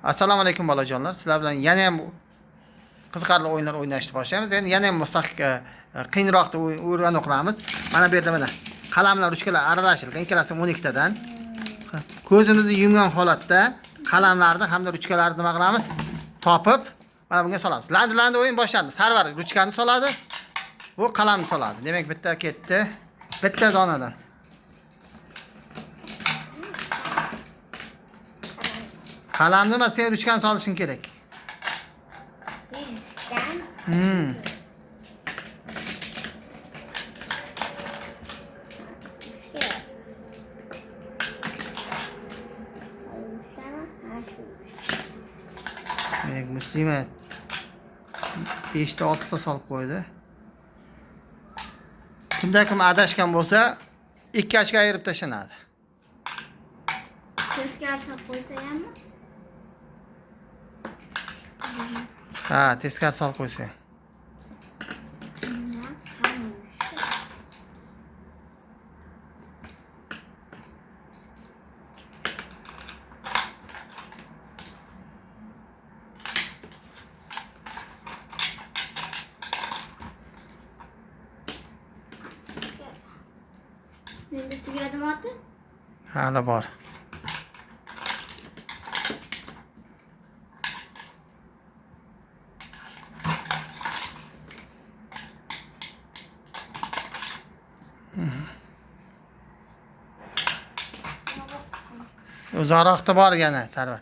Assalomu alaykum bolajonlar. Sizlar bilan yana ham qiziqarli o'yinlar o'ynashni boshlaymiz. Endi yana ham mustahkam, qiyinroq o'yin qilamiz. Mana bu yerda mana qalamlar, ruchkalar aralashtirilgan. Ikkalasi 12 tadan. Ko'zimizni yumgan holatda qalamlarni hamda ruchkalarni nima qilamiz? Topib, mana bunga solamiz. Landi o'yin boshlandi. Sarvar ruchkani soladi. Bu qalamni soladi. Demak, bitta ketdi. Bitta donadan. Qalamni emas, sen ruchkani solishing kerak. Demak, Muslima 5 ta 6 ta solib qo'ydi. Kimda kim adashgan bo'lsa, 2 ochko ayirib tashlanadi. Teskari solib qo'ysa hammi? Ha, teskari solib qo'ysa. Menda tugadimi ota? Hali bor. Uzoqroqda bor yana Sarvar.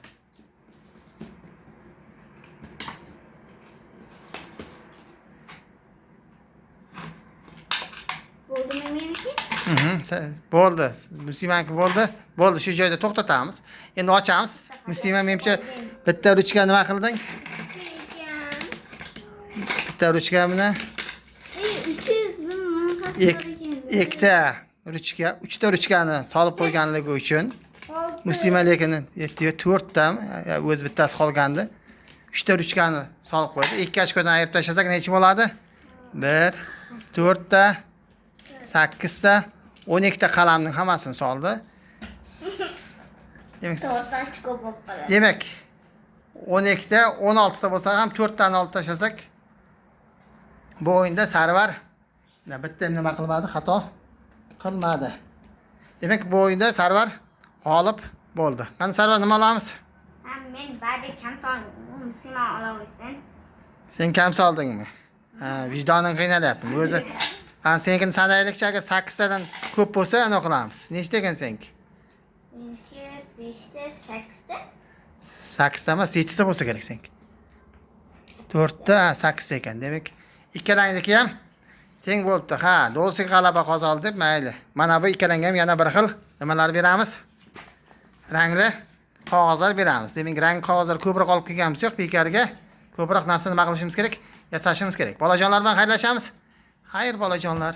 Bo'ldimi meniki? Bo'ldi. Muslimaniki bo'ldi. Bo'ldi, shu joyda to'xtatamiz. Endi ochamiz. Muslima, menimcha bitta ruchka nima qilding? Bitta ruchka bilan ikkita ruchka, uchta ruchkani solib qo'yganligi uchun Muslima lekin to'rtta, o'zi bittasi qolgandi. Uchta ruchkani solib qo'ydi. 2 ochkodan ayirib tashlasak necha bo'ladi? 1 4 ta 8 ta 12 ta qalamning hammasini soldi. Demak, 4 ochko bo'lib qoladi. Demak, 12 ta 16 ta bo'lsa ham 4 tani olib tashlasak, bu o'yinda Sarvar bitta nima qilmadi, xato qilmadi. Demak, bu o'yinda Sarvar g'olib bo'ldi. Qani Sarvar, nima olamiz? Ha, men baribir kam soldim. Muslima olaversin. Sen kam soldingmi? Ha, vijdoning qiynalyapti. O'zi qani senikini sanaylikchi, agar 8 tadan ko'p bo'lsa, ana qilamiz. Nechta ekan seniki? Meniki 5 ta, 8 ta. 8 ta emas, 7 ta bo'lsa kerak seniki. 4 ta, 8 ta ekan. Demak, ikkalangniki ham teng bo'libdi. Ha, do'stiga g'alaba qozondi deb mayli. Mana bu ikkalangga ham yana bir xil nimalar beramiz? Rangli qog'ozlar beramiz. Demak, rangli qog'ozlar ko'proq olib kelganimiz yo'q, bekorga ko'proq narsa nima qilishimiz kerak? Yasashimiz kerak. Bolajonlar bilan xayrlashamiz. Xayr bolajonlar.